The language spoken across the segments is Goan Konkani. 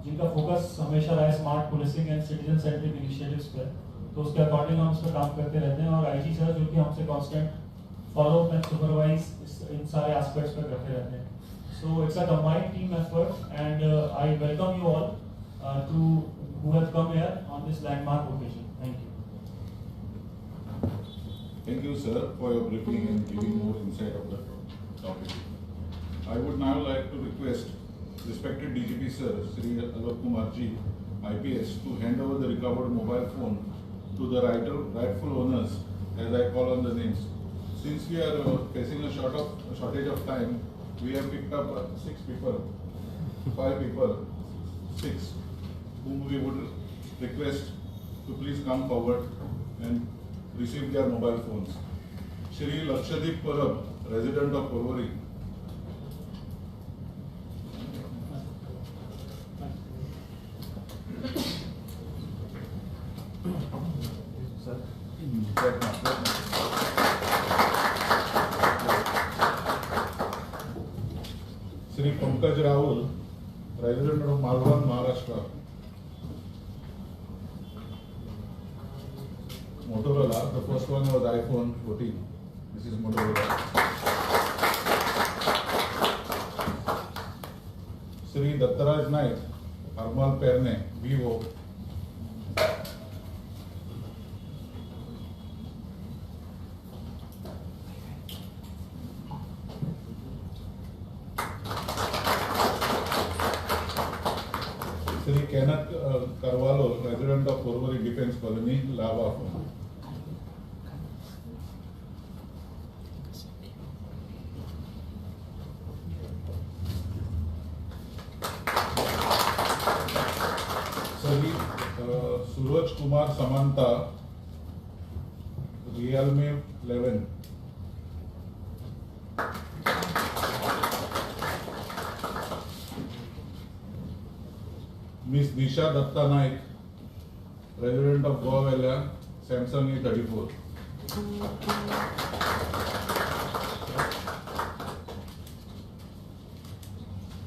जिनका फोकस हमेशा रहा है smart policing and citizen centric initiatives पर, तो उसके अकॉर्डिंग हम उस पर काम करते रहते हैं। और आईजी सर जो कि हमसे constant follow up and supervise in सारे एस्पेक्ट्स पर करते रहते हैं। So it's a combined team effort and I welcome you all to who have come here on this landmark occasion. Thank you. Thank you, sir, for your briefing and giving more insight of the topic. I would now like to request respected DGP sir, Shri Alok Kumar Ji, IPS, to hand over the recovered mobile phone to the rightful owners, as I call on the names. Since we are facing a shortage of time, we have picked up 5 people, 6, whom we would request to please come forward and receive their mobile phones. Shri Lakshadip Parab, resident of Porvorim. Shri Pankaj Rahul, resident of Malvan, Maharashtra. Motorola, the first one was iPhone 14. This is Motorola. Shri Dattaraj Naik, Armal Perne, Vivo. Shri Kenneth Carvalho, resident of Porvorim Defence Colony, Lava phone. Shri Suraj Kumar Samanta, Realme 11. Miss Disha Datta Naik, resident of Goa Velha, Samsung A34.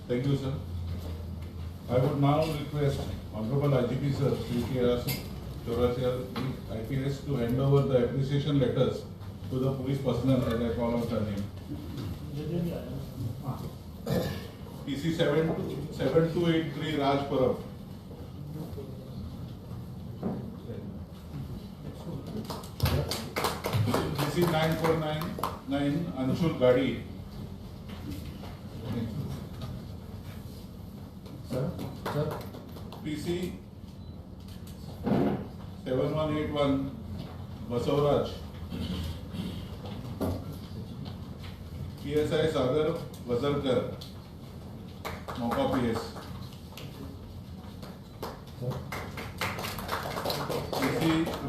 Thank you, sir. I would now request Honorable IGP sir, Shri K.R. Chaurasia, IPS, to hand over the appreciation letters to the police personnel as I call out their name. PC 7283 Raj Parab. PC 9499 Anshul Gadi. Sir, sir. PC 7181 Basavaraj. PSI Sagar Vazarkar, Mopa PS. PC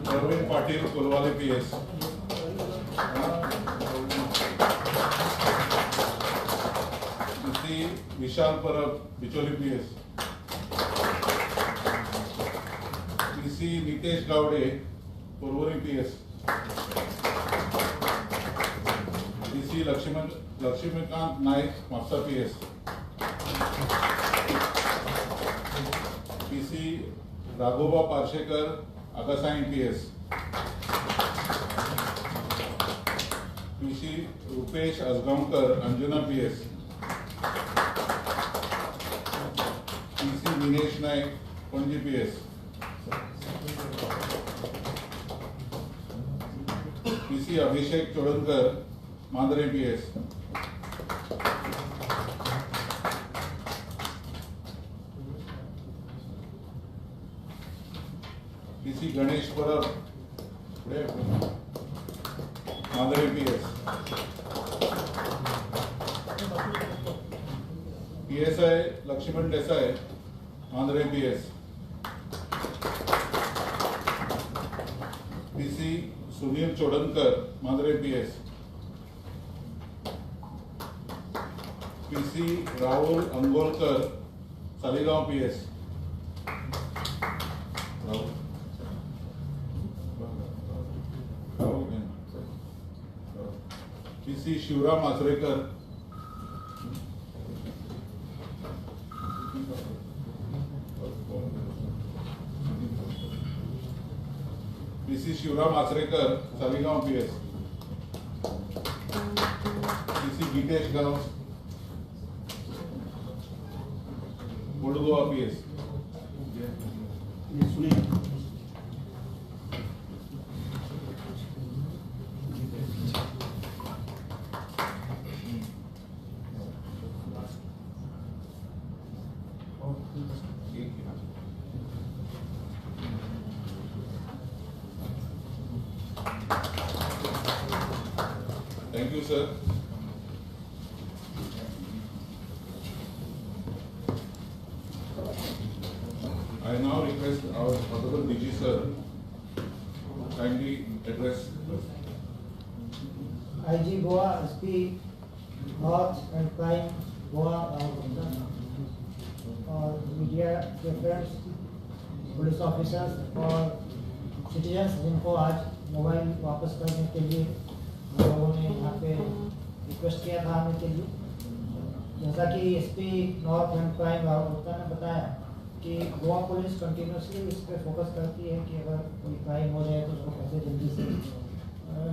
Arvind Patil, Kolwale PS. PC Vishal Parab, Bicholi PS. PC Nitesh Gawde, Porvorim PS. PC Laxmikant Naik, Mapusa PS. PC Raghoba Parshekar, Agassaim PS. PC Rupesh Ajgaonkar, Anjuna PS. PC Minesh Naik, Panaji PS. PC Abhishek Chodankar, Mandrem PS. PC Ganesh Parab, Mandrem PS. PSI Laxman Desai, Mandrem PS. PC Sunil Chodankar, Mandrem PS. PC Rahul Angolkar, Saligao PS. Rahul PC Shivram Achrekar. DC Shivram Achrekar, Saligao PS. DC Gitesh Gawas, Old Goa PS. Thank you, sir. I now request our Honorable DG sir to kindly address us. IG Goa, SP North and Prime Goa Aur media K friends, police officers Aur citizens जिनको आज मोबाइल वापस करने के लिए हम लोगों ने यहाँ पे रिक्वेस्ट किया था आने के लिए। जैसा कि SP North and Prime Rahul Gupta ने बताया कि गोवा पुलिस कंटिन्यूसली इस पर फोकस करती है कि अगर कोई क्राइम हो जाए तो उसको कैसे जल्दी से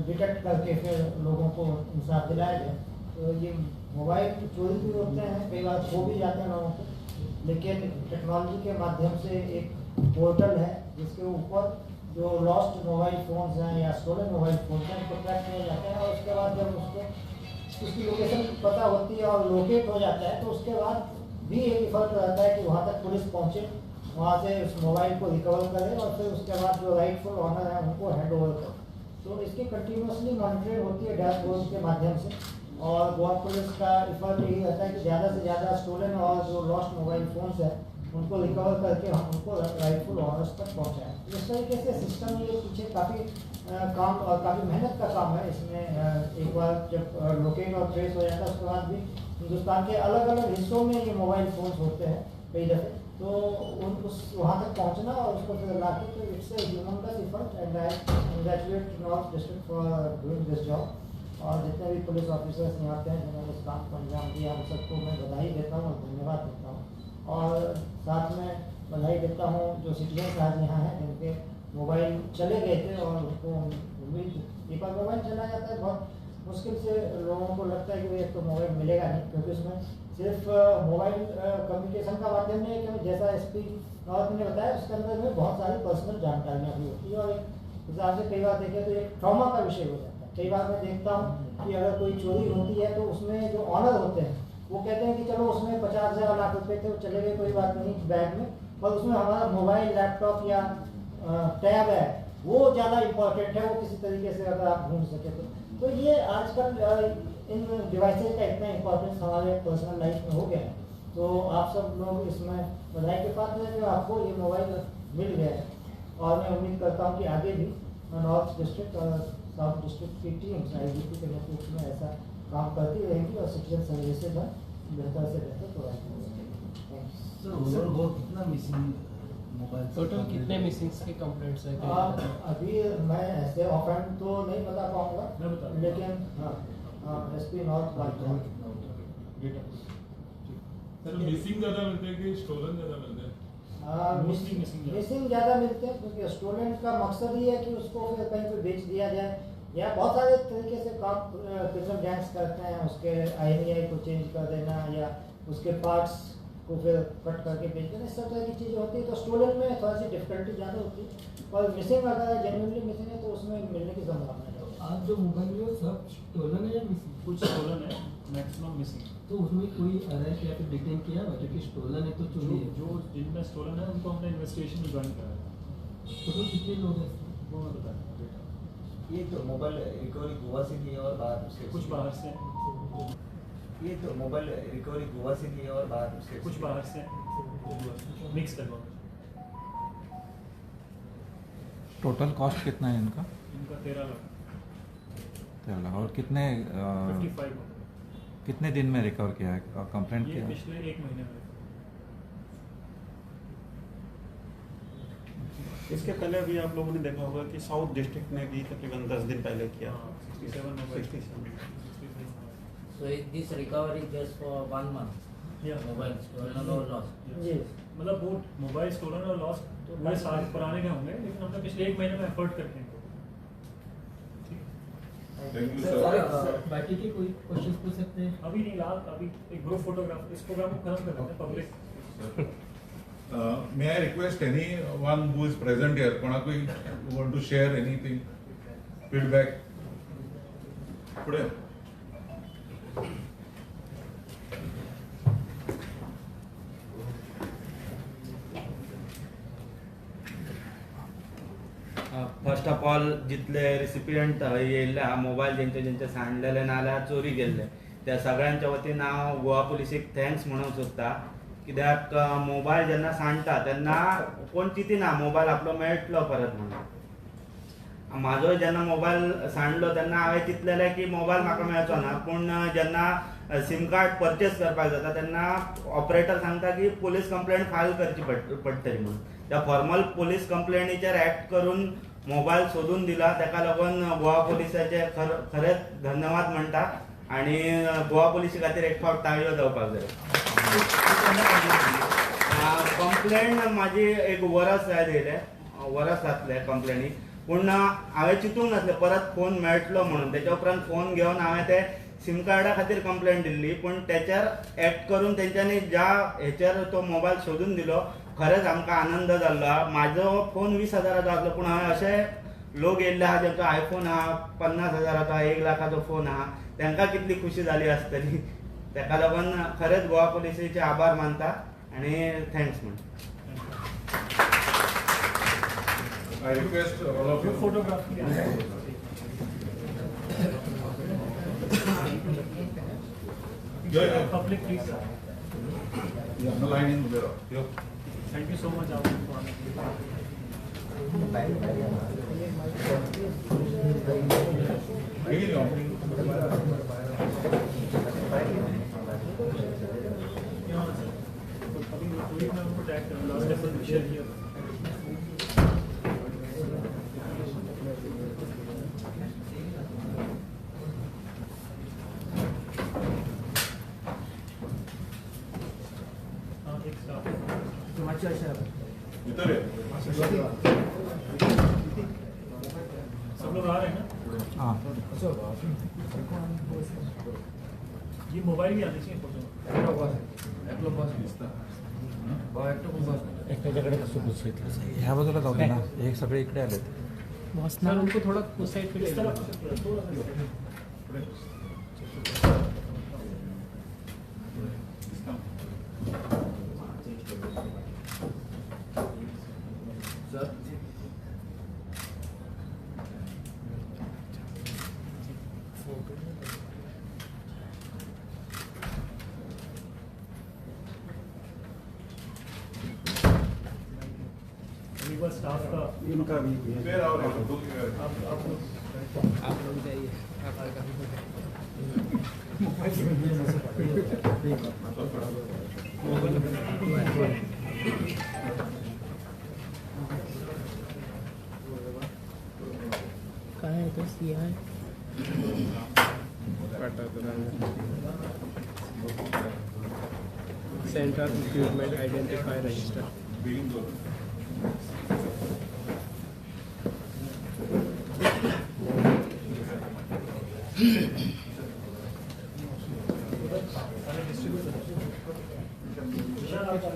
डिटेक्ट करके फिर लोगों को इंसाफ दिलाया जाए। तो ये मोबाइल चोरी भी होते हैं, कई बार खो भी जाते हैं लोगों को, लेकिन टेक्नोलॉजी के माध्यम से एक पोर्टल है जिसके ऊपर जो लॉस्ट मोबाइल फ़ोन्स हैं या स्टोलन मोबाइल फ़ोन्स हैं उनको ट्रैक किया जाता है और उसके बाद जब उसको उसकी लोकेशन पता होती है और लोकेट हो जाता है तो उसके बाद भी एक इफर्ट रहता है कि वहाँ तक पुलिस पहुँचे, वहाँ से उस मोबाइल को रिकवर करे और फिर उसके बाद जो राइटफुल ऑनर है उनको हैंड ओवर करे। तो इसकी कंटिन्यूसली मॉनिटरिंग होती है डैशबोर्ड के माध्यम से और गोवा पुलिस का इफर्ट यही रहता है कि ज़्यादा से ज़्यादा स्टोलन और जो लॉस्ट मोबाइल फ़ोन्स हैं उनको रिकवर करके हम उनको राइटफुल ऑनर्स तक पहुँचाएँ। इस तरीके से सिस्टम ये पीछे काफ़ी काम और काफ़ी मेहनत का काम है। इसमें एक बार जब लोकेट और ट्रेस हो जाता है उसके बाद भी हिंदुस्तान के अलग अलग हिस्सों में ये मोबाइल फ़ोन्स होते हैं कई दफ़े, तो उन उस वहाँ तक पहुँचना और उसको फिर ला के, तो it's a humongous effort and I congratulate North district for doing this job. और जितने भी पुलिस ऑफिसर्स यहाँ पे हैं जिन्होंने इस काम को अंजाम दिया उन सबको मैं बधाई देता हूँ और धन्यवाद देता हूँ। और साथ में बधाई देता हूँ जो सिटीजन्स आज यहाँ हैं जिनके मोबाइल चले गए थे और उनको उम्मीद, एक बार मोबाइल चला जाता है बहुत मुश्किल से लोगों को लगता है कि भाई अब तो मोबाइल मिलेगा नहीं, क्योंकि उसमें सिर्फ मोबाइल कम्युनिकेशन का माध्यम नहीं है, क्योंकि जैसा SP north ने बताया उसके अंदर में बहुत सारी पर्सनल जानकारियाँ भी होती है और एक हिसाब से कई बार देखें तो एक ट्रॉमा का विषय हो जाता है। कई बार मैं देखता हूँ कि अगर कोई चोरी होती है तो उसमें जो ऑनर होते हैं वो कहते हैं कि चलो उसमें 50,000 लाख रुपए थे वो चले गए, कोई बात नहीं बैग में, पर उसमें हमारा मोबाइल, लैपटॉप या टैब है वो ज़्यादा इम्पोर्टेंट है, वो किसी तरीके से अगर आप ढूंढ सके तो ये आजकल इन डिवाइसेज का इतना इम्पोर्टेंस हमारे पर्सनल लाइफ में हो गया है। तो आप सब लोग इसमें बधाई के पात्र हैं जो आपको ये मोबाइल मिल गया है और मैं उम्मीद करता हूँ कि आगे भी नॉर्थ डिस्ट्रिक्ट और साउथ डिस्ट्रिक्ट की टीम्स IGP के नेतृत्व में ऐसा काम करती रहेंगी और सिटीजन सर्विसेज हम बेहतर से बेहतर प्रोवाइड करेंगे। सर, ओवरऑल कितना मिसिंग मोबाइल, टोटल कितने मिसिंग्स के कंप्लेंट्स हैं? अभी मैं ऐसे ऑफ हैंड तो नहीं बता पाऊंगा, लेकिन हाँ SP north बात सर, मिसिंग ज़्यादा मिलते हैं कि स्टोलन ज़्यादा मिलते हैं? मिसिंग ज़्यादा मिलते हैं क्योंकि स्टोलन का मकसद ही है कि उसको फिर कहीं पे बेच दिया जाए या बहुत सारे तरीके से काम क्रिमिनल गैंग्स करते हैं, उसके IMEI को चेंज कर देना या उसके पार्ट्स को फिर कट करके बेच देना, इस सब तरह की चीज़ें होती है। तो स्टोलन में थोड़ा सी डिफिकल्टी ज़्यादा होती है और मिसिंग अगर जेन्युइनली मिसिंग है तो उसमें मिलने की संभावना है। आप जो मोबाइल में सब स्टोलन है या मिसिंग? कुछ स्टोलन है, मैक्सिमम मिसिंग। तो उसमें कोई अरेस्ट या फिर डिटेन किया हुआ? क्योंकि स्टोलन है तो चोरी है। जो जिनमें स्टोलन है उनको हमने इन्वेस्टिगेशन में ज्वाइन कराया। टोटल कितने लोग हैं वो मैं बता दूँ। ये तो मोबाइल रिकवरी गोवा से की और बाहर से, कुछ बाहर से। ये तो मोबाइल रिकवरी गोवा से की और बाहर से, कुछ बाहर से, मिक्स करवा। टोटल कॉस्ट कितना है इनका? इनका 13 लाख। 13 लाख। और कितने 55 कितने दिन में रिकवर किया है कंप्लेंट किया? पिछले 1 महीने में। इसके पहले भी आप लोगों ने देखा होगा कि साउथ डिस्ट्रिक्ट ने भी तकरीबन 10 दिन पहले किया। 67। So this recovery just for 1 month? Yeah. Mobile stolen or lost? Yes. मतलब वो मोबाइल स्टोलन और लॉस्ट तो पूरे साल पुराने के होंगे, लेकिन हमने पिछले 1 महीने में एफर्ट करके इनको। Thank you sir. बाकी के कोई क्वेश्चंस पूछ सकते हैं? अभी नहीं लाल, अभी एक ग्रुप फोटोग्राफ इस प्रोग्राम को खत्म कर देते हैं public. May I request anyone who is present here, कोणाकूय want to share anything, feedback? फुडें फर्स्ट ऑफ ऑल जितले रिसिपियंट येयल्ले आहा मोबायल जेंचे जेंचे सांडलेले नाजाल्यार चोरी गेल्ले त्या सगळ्यांच्या वतीन हांव गोवा पुलिसीक thanks म्हणूंक सोदता. कित्याक मोबायल जेन्ना सांडटा तेन्ना कोण चिंतिना मोबायल आपलो मेळटलो परत म्हणून. म्हाजो जेन्ना मोबायल सांडलो तेन्ना हांवें चिंतलेलें की मोबायल म्हाका मेळचो ना, पूण जेन्ना सिम कार्ड परचेस करपाक जाता तेन्ना ऑपरेटर सांगता की पुलीस कंप्लेंट फायल करची पडटली म्हणून. त्या फॉर्मल पुलीस कंप्लेनीचेर एक्ट करून मोबायल सोदून दिला, ताका लागून गोवा पुलिसाचे खरेंच धन्यवाद म्हणटा आनी गोवा पुलिसी खातीर एक फावट ताळयो जावपाक जाय. कंप्लेन म्हाजी एक वरस जायत येयलें, वरस जातलें कंप्लेनी, पूण हांवें चिंतूंक नासलें परत फोन मेळटलो म्हणून. तेच्या उपरांत फोन घेवन हांवें ते सिम कार्डा खातीर कंप्लेन दिल्ली, पूण तेच्यार एक्ट करून तेंच्यांनी ज्या हेचेर तो मोबायल सोदून दिलो खरेंच आमकां आनंद जाल्लो आहा. म्हाजो फोन 20,000 आसलो, पूण हांवें अशे लोक येयल्ले आहा जेंचो आयफोन आहा 50,000, 1 लाखाचो फोन आहा, तांकां कितली खुशी जाली आसतली. ताका लागून खरेंच गोवा पुलिसेचे आभार मानता आनी thanks म्हणटा. I request all of you. Photograph. Yeah, yeah. Public, please. Yeah, no line in there. Yeah. Thank you so much. सब लोग आ रहे हैं ना? हाँ। ये मोबाइल भी आने चाहिए फोटो। ह्या बाजूला जाऊ दे ना, एक सगळे इकडे आलेत. सर उनको थोड़ा उस साइड पे स्टाफ का इनका भी आप लोग जाइए, आपका काफी हो गया। कहाँ है तो सिया है सेंटर इक्विपमेंट आइडेंटिफाई रजिस्टर।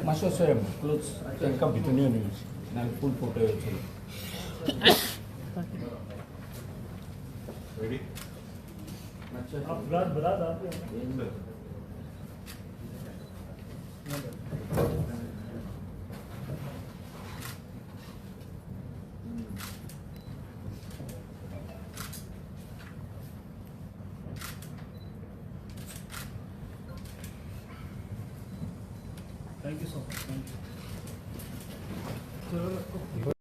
मातशें सर क्लोज तांकां भितर येवन ना फूल फोटो येवचो. रेडी आप बता आप Thank you so much. Thank you.